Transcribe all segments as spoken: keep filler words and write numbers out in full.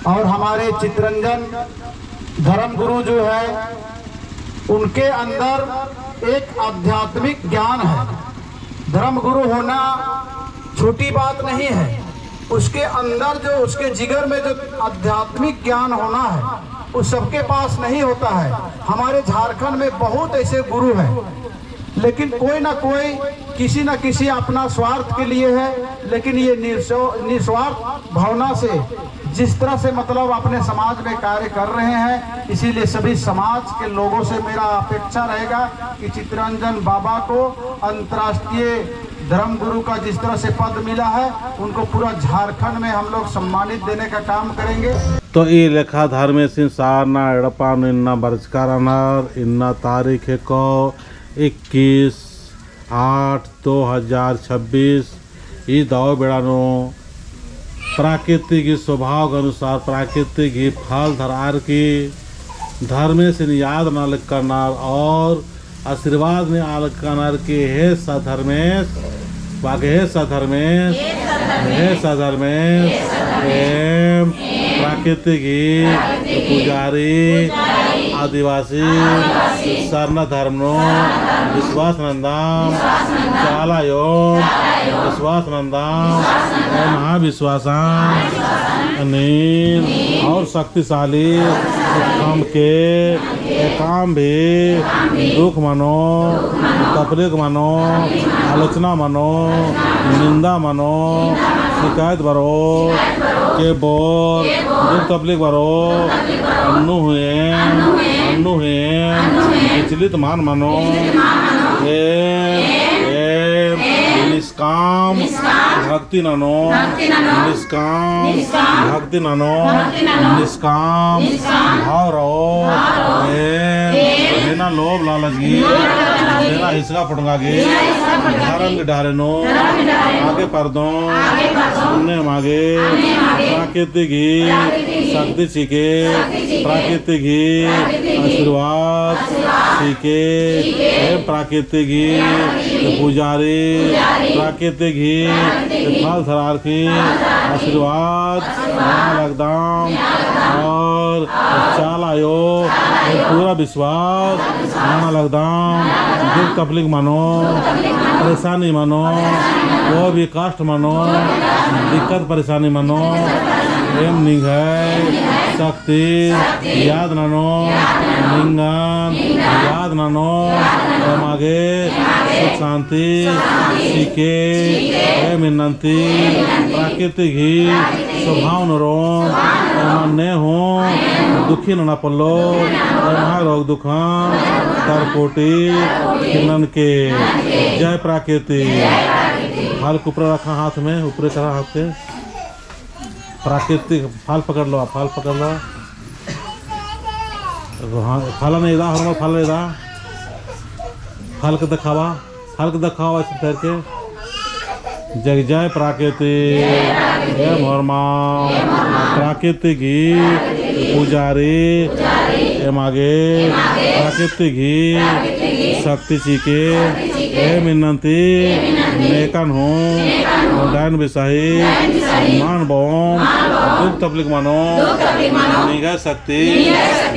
और हमारे चितरंजन धर्मगुरु जो है, उनके अंदर एक आध्यात्मिक ज्ञान है। धर्मगुरु होना छोटी बात नहीं है। उसके अंदर जो, उसके जिगर में जो आध्यात्मिक ज्ञान होना है, वो सबके पास नहीं होता है। हमारे झारखंड में बहुत ऐसे गुरु हैं, लेकिन कोई ना कोई किसी ना किसी अपना स्वार्थ के लिए है, लेकिन ये निस्व-, निस्वार्थ भावना से जिस तरह से, मतलब, अपने समाज में कार्य कर रहे हैं, इसीलिए सभी समाज के लोगों से मेरा अपेक्षा रहेगा कि चितरंजन बाबा को अंतर्राष्ट्रीय धर्मगुरु का जिस तरह से पद मिला है, उनको पूरा झारखंड में हम लोग सम्मानित देने का काम करेंगे। तो ई लेखा धर्मेसिन सारना एड़पा नू इन्ना बरचका रअनर, इन्ना तारीख हेको इक्कीस आठ दो हजार छब्बीस, ई दव बेड़ा नू प्राकृतिक ही स्वभाव के अनुसार प्राकृतिक ही फल धरअर की धर्मेसिन याद नना लगनर और आशीर्वाद नेआ लगनर कि हे सधर्मेस, बाके हे सधर्मेस, हे सधर्मेस, एम प्राकृतिक ही पुजारी, आदिवासी, सरना धर्म नू विश्वास नन्दम, चाला आयोम विश्वास नन्दम, एम्है विश्वासन नीन और शक्तिशाली, एम के एकअम भी दुख मनो, तकलीफ मनो, आलोचना मनो, निंदा मनो, शिकायत बरओ, के बोर, दुख तकलीफ बरओ, अन्नु हूँ एम, अन्नु हूँ एम विचलित मल मनो, एम, एम निष्काम भक्ति ननो, निष्काम भक्ति ननो, निष्काम भाव रओ। एम बिना लोभ लालच गही, बिना हिसगा पटंगा गही, धर्म के डहरे नू आगे परदोम, अन्ने मागे प्राकृतिक ही शक्ति चिके, प्राकृतिक ही आशीर्वाद चिके, एम प्राकृतिक ही पुजारी, प्राकृतिक ही फल धरअर की आशीर्वाद नना लगदम और चाला आयो, एम पूरा विश्वास नना लगदम। दुख तकलीफ मनो, परेशानी मनो, कोई भी कष्ट मनो, दिक्कत परेशानी मनो, एम निंग्है शक्ति याद ननो, निंगन याद ननो, एमा गे सुख शांति चिके, एम इन्नन्ती प्राकृतिक ही स्वभाव नू रओम, एमन ने हूँ दुखी नना पोल्लो, एम्है रोग दुखन तरकोटी किन्नन के। जय प्राकृतिक। फल के ऊपर रखा हाथ में, ऊपरे करा हाथ के। प्राकृतिक फल पकड़ लो, फल पकड़ लो। हाँ, फल नहीं दा, हरमर फल नहीं दा। फल के देखावा। फल के देखावा ऐसे धर के। जय जय प्राकृतिक, एम होरमा प्राकृतिक ही पुजारी, एमा गे प्राकृतिक ही शक्ति चिके, एम इन्नन्ती नेकन हूँ, डायन बिसाही मल बओम, दुख तकलीफ मनो, निंग्है शक्ति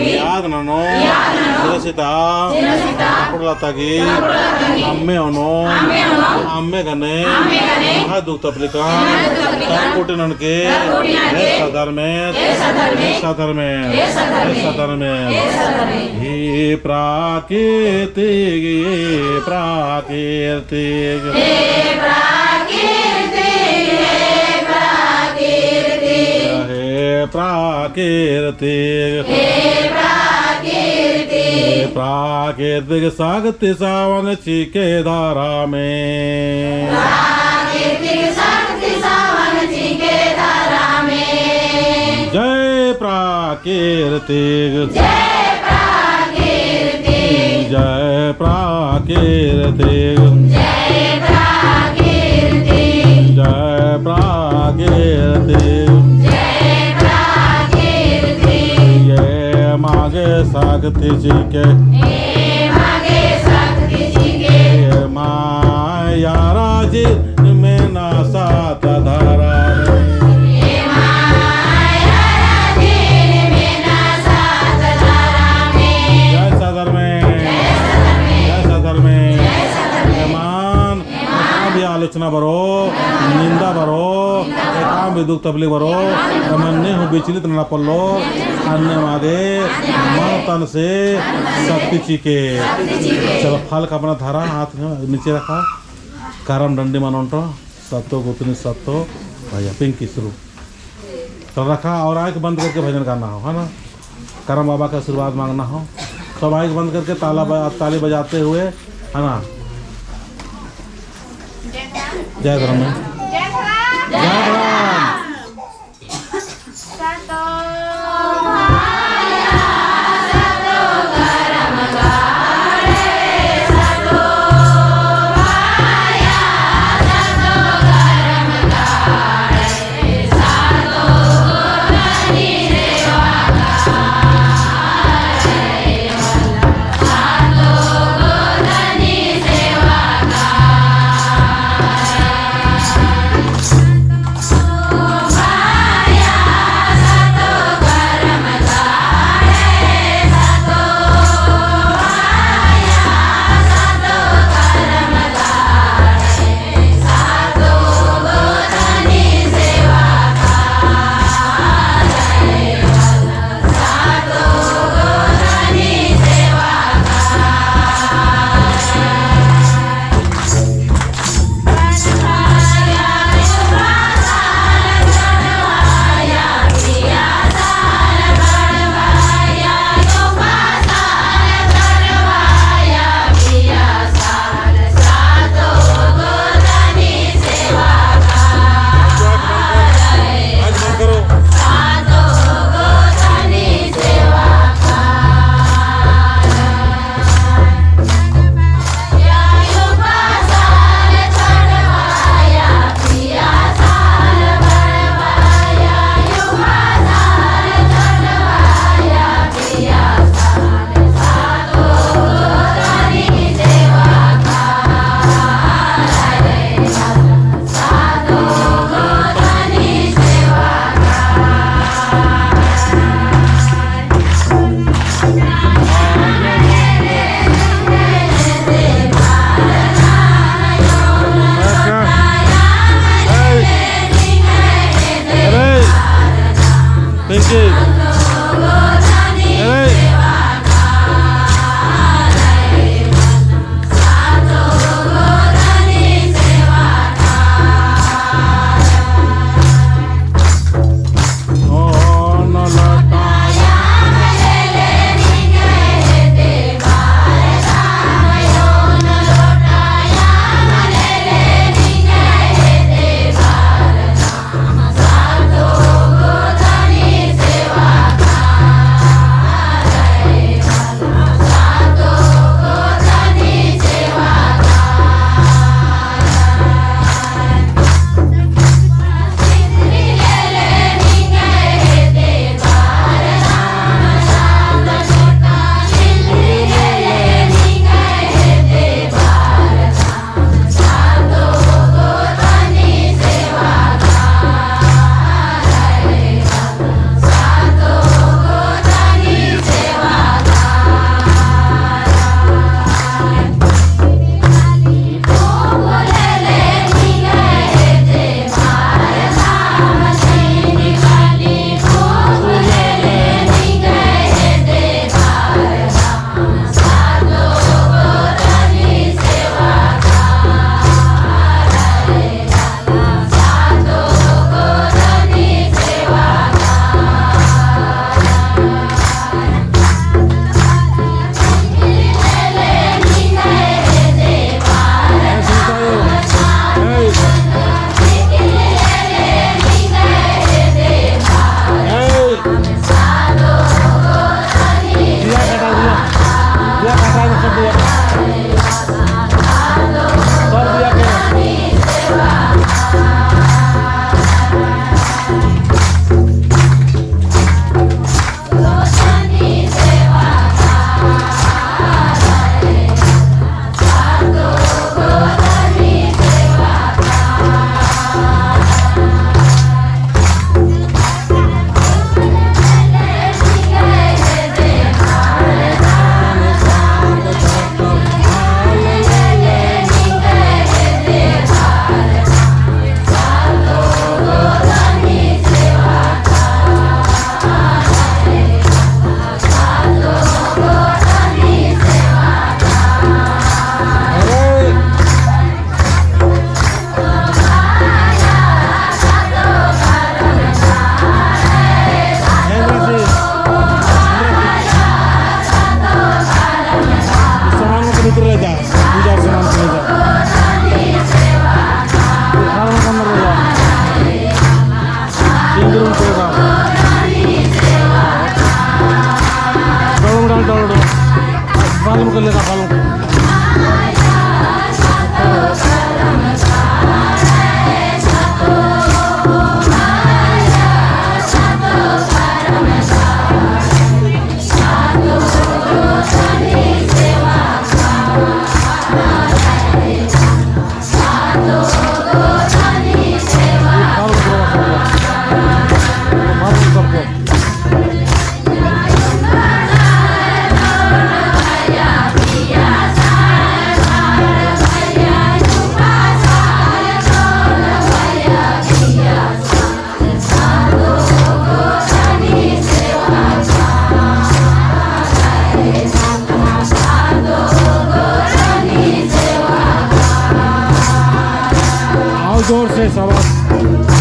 याद ननो, सिरसिता कपड़ा लत्ता गही अम्मे ओनो, अम्मे गने एम्है दुख तकलीफन तरकोटी ननके, हे सधर्मेस, हे सधर्मेस, हे सधर्मेस। हे प्राकृतिक, हे प्राकृतिक। हे प्राकृतिक, हे प्राकृतिक। हे प्राकृतिक। हे प्राकृतिक। हे प्राकृतिक शक्ति सावन चिके धरमे। प्राकृतिक शक्ति सावन चिके धरमे। जय प्राकृतिक। जय प्राकृतिक। जय प्राकृतिक। जय प्राकृतिक। जय प्राकृतिक। जय प्राकृतिक। एमा गे शक्ति चिके। एमा गे शक्ति चिके। एमा यारा जी में ना साथ धरमे। एमा यारा जी बरओ, निंदा बरओ, एकअम भी दुख तकलीफ बरओ, एमन ने हूँ विचलित नना पोल्लोर, अन्नेम आगे मन तन से शक्ति चिके। चलो, फल का अपना धरा, हाथ में नीचे रखा, करम डंडी मल ओन्टो, सतो गोतनी सतो भैया, पिंकी शुरू। तो रखा और आँख बंद करके भजन गाना हो, है ना? करम बाबा का आशीर्वाद मांगना हो। सब आँख बंद करके ताला ब-, ताली बजाते हुए, है ना? जय धर्म। जय धर्म। जोर से शाबाश।